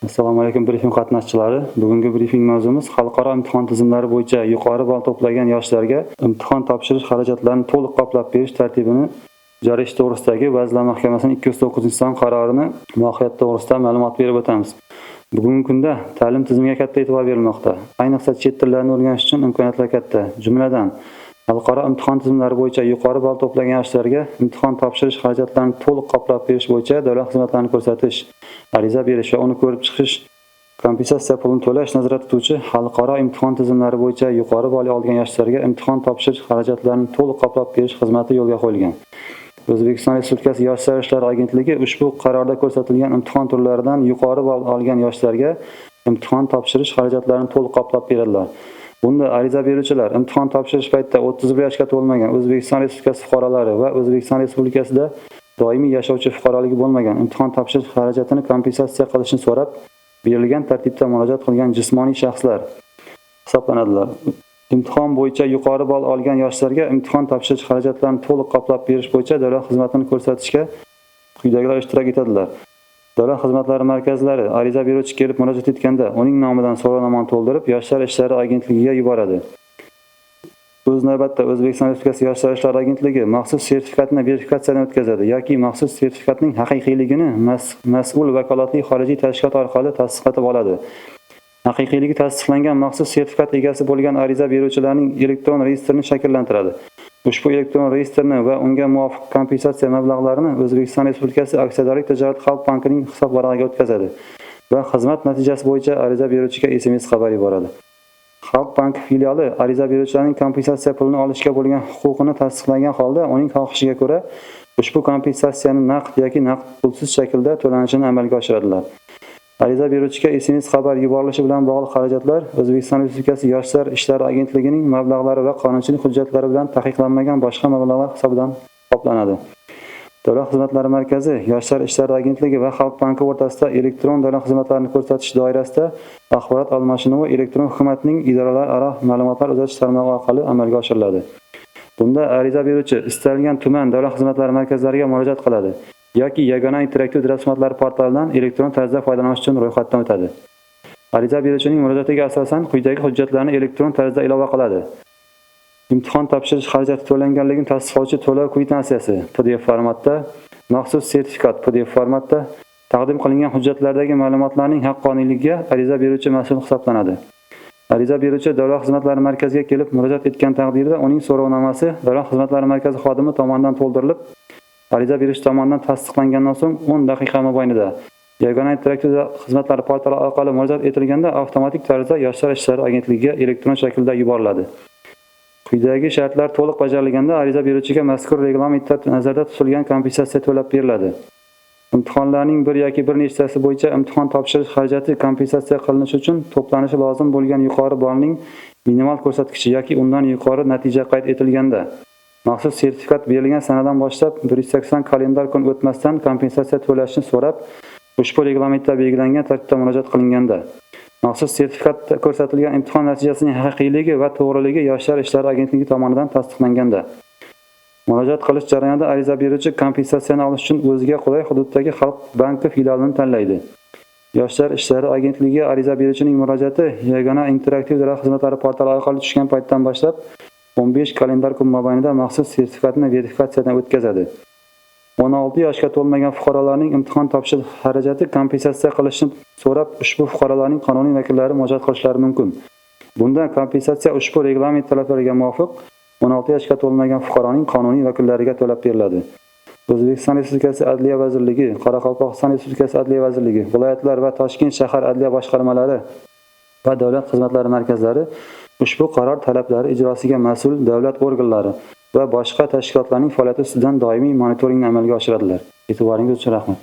Assalomu alaykum, brifing qatnashchilari. Bugungi brifing mavzumiz xalqaro imtihon tizimlari bo'yicha yuqori ball to'plagan yoshlarga imtihon topshirish xarajatlarini to'liq qoplab berish tartibini joriy etish to'g'risidagi Vazirlar Mahkamasining 209-son qarorini mohiyati to'g'risida ma'lumot berib o'tamiz. Bugungi kunda ta'lim tizimiga katta e'tibor berilmoqda. Ayniqsa chet tillarini o'rganish uchun imkoniyatlar katta. Jumladan, xalqaro imtihon tizimlari bo'yicha yuqori ball to'plagan yoshlarga imtihon topshirish xarajatlarini to'liq qoplab berish bo'yicha davlat xizmatlarini ko'rsatish, ariza berish va uni ko'rib chiqish, kompensatsiya pulini to'lash nazarda tutuvchi xalqaro imtihon tizimlari bo'yicha yuqori ball olgan yoshlarga imtihon topshirish xarajatlarini to'liq qoplab berish xizmati yo'lga qo'yilgan. O'zbekiston Respublikasi Yoshlar ishlari agentligi ushbu qarorda ko'rsatilgan imtihon turlaridan yuqori ball olgan yoshlarga imtihon topshirish xarajatlarini to'liq qoplab beradilar. Bunda ariza beruvchilar imtihon topshirish paytida 31 yoshga to'lmagan O'zbekiston Respublikasi fuqarolari va O'zbekiston Respublikasida doimiy yashovchi fuqaroligi bo'lmagan, imtihon topshirish xarajatini kompensatsiya qilishni so'rab berilgan tartibda murojaat qilgan jismoniy shaxslar hisoblanadilar. Imtihon bo'yicha yuqori ball olgan yoshlarga imtihon topshirish xarajatlarini to'liq qoplab berish bo'yicha davlat xizmatini ko'rsatishga quyidagilar ishtirok etadilar. Davlat xizmatlari markazlari ariza beruvchi kelib murojaat etganda uning nomidan so'rovnomani to'ldirib, Yoshlar ishlari agentligiga yuboradi. O'z navbatda O'zbekiston Respublikasi Yoshlar ishlari agentligi maxsus sertifikatni verifikatsiyadan o'tkazadi yoki maxsus sertifikatning haqiqiyligini mas'ul vakolatli xorijiy tashkilot orqali tasdiqlatib oladi. Haqiqiyligi tasdiqlangan maxsus sertifikat egasi bo'lgan ariza beruvchilarning elektron reyestrini shakllantiradi. Ushbu elektron reyestrni va unga muvofiq kompensatsiya mablag'larini O'zbekiston Respublikasi Aksiyadorlik tijorat xalq bankining hisob varag'iga o'tkazadi va xizmat natijasi bo'yicha ariza beruvchiga SMS xabar yuboradi. Xalq banki filiali ariza beruvchilarning kompensatsiya pulini olishga bo'lgan huquqini tasdiqlagan holda, uning xohishiga ko'ra ushbu kompensatsiyani naqd yoki naqd pulsiz shaklda to'lanishini amalga oshiradilar. Ariza beruvchiga SMS xabar yuborilishi bilan bog'liq xarajatlar O'zbekiston Respublikasi Yoshlar ishlari agentligining mablag'lari va qonunchilik hujjatlari bilan taqiqlanmagan boshqa mablag'lar hisobidan qoplanadi. Davlat xizmatlari markazi, Yoshlar ishlari agentligi va Xalq banki o'rtasida elektron davlat xizmatlarini ko'rsatish doirasida axborot almashinuvi elektron hukumatning idoralararo ma'lumotlar uzatish tarmog'i orqali amalga oshiriladi. Bunda ariza beruvchi istalgan tuman davlat xizmatlari markazlariga murojaat qiladi yoki yagona interaktiv davlat xizmatlari portalidan elektron tarzda foydalanish uchun ro'yxatdan o'tadi. Ariza beruvchining murojaatiga asosan quyidagi hujjatlarni elektron tarzda ilova qiladi. Imtihon topshirish xarajati to'langanligini tasdiqlovchi to'lov kvitansiyasi PDF formatda, maxsus sertifikat PDF formatda. Taqdim qilingan hujjatlardagi ma'lumotlarning haqqoniyligiga ariza beruvchi mas'ul hisoblanadi. Ariza beruvchi davlat xizmatlari markaziga kelib murojaat etgan taqdirda uning so'rovnomasi davlat xizmatlari markazi xodimi tomonidan to'ldirilib, ariza beruvchi tomonidan tasdiqlangandan so'ng 10 daqiqa mobaynida yagona interaktiv xizmatlar portali orqali murojaat etilganda avtomatik tarzda Yoshlar ishlari agentligiga elektron shaklda yuboriladi. Quyidagi shartlar to'liq bajarilganda ariza beruvchiga mazkur reglamentda nazarda tutilgan kompensatsiya to'lab beriladi. Imtihonlarning bir yoki bir nechtasi bo'yicha imtihon topshirish xarajati kompensatsiya qilinishi uchun to'planishi lozim bo'lgan yuqori ballning minimal ko'rsatkichi yoki undan yuqori natija qayd etilganda, maxsus sertifikat berilgan sanadan boshlab 180 kalendar kun o'tmasdan kompensatsiya to'lashni so'rab ushbu reglamentda belgilangan tartibda murojaat qilinganda, maxsus sertifikatda ko'rsatilgan imtihon natijasining haqiqiyligi va to'g'riligi Yoshlar ishlari agentligi tomonidan tasdiqlanganda. Murojaat qilish jarayonida ariza beruvchi kompensatsiyani olish uchun o'ziga qulay hududdagi Xalq banki filialini tanlaydi. Yoshlar ishlari agentligiga ariza beruvchining murojaati yagona interaktiv davlat xizmatlari portali orqali tushgan paytdan boshlab 15 kalendar kun mobaynida maxsus sertifikatni verifikatsiyadan o'tkazadi. 16 yoshga to'lmagan fuqarolarning imtihon topshirish xarajati kompensatsiya qilishni so'rab ushbu fuqarolarning qonuniy vakillari murojaat qilishlari mumkin. Bunda kompensatsiya ushbu reglament talablariga muvofiq 16 yoshga to'lmagan fuqaroning qonuniy vakillariga to'lab beriladi. O'zbekiston Respublikasi Adliya vazirligi, Qoraqalpog'iston Respublikasi Adliya vazirligi, viloyatlar va Toshkent shahar adliya boshqarmalari va davlat xizmatlari markazlari ushbu qaror talablari ijrosiga mas'ul davlat organlari va boshqa tashkilotlarning faoliyati ustidan doimiy monitoringni amalga oshiradilar. E'tiboringiz uchun rahmat.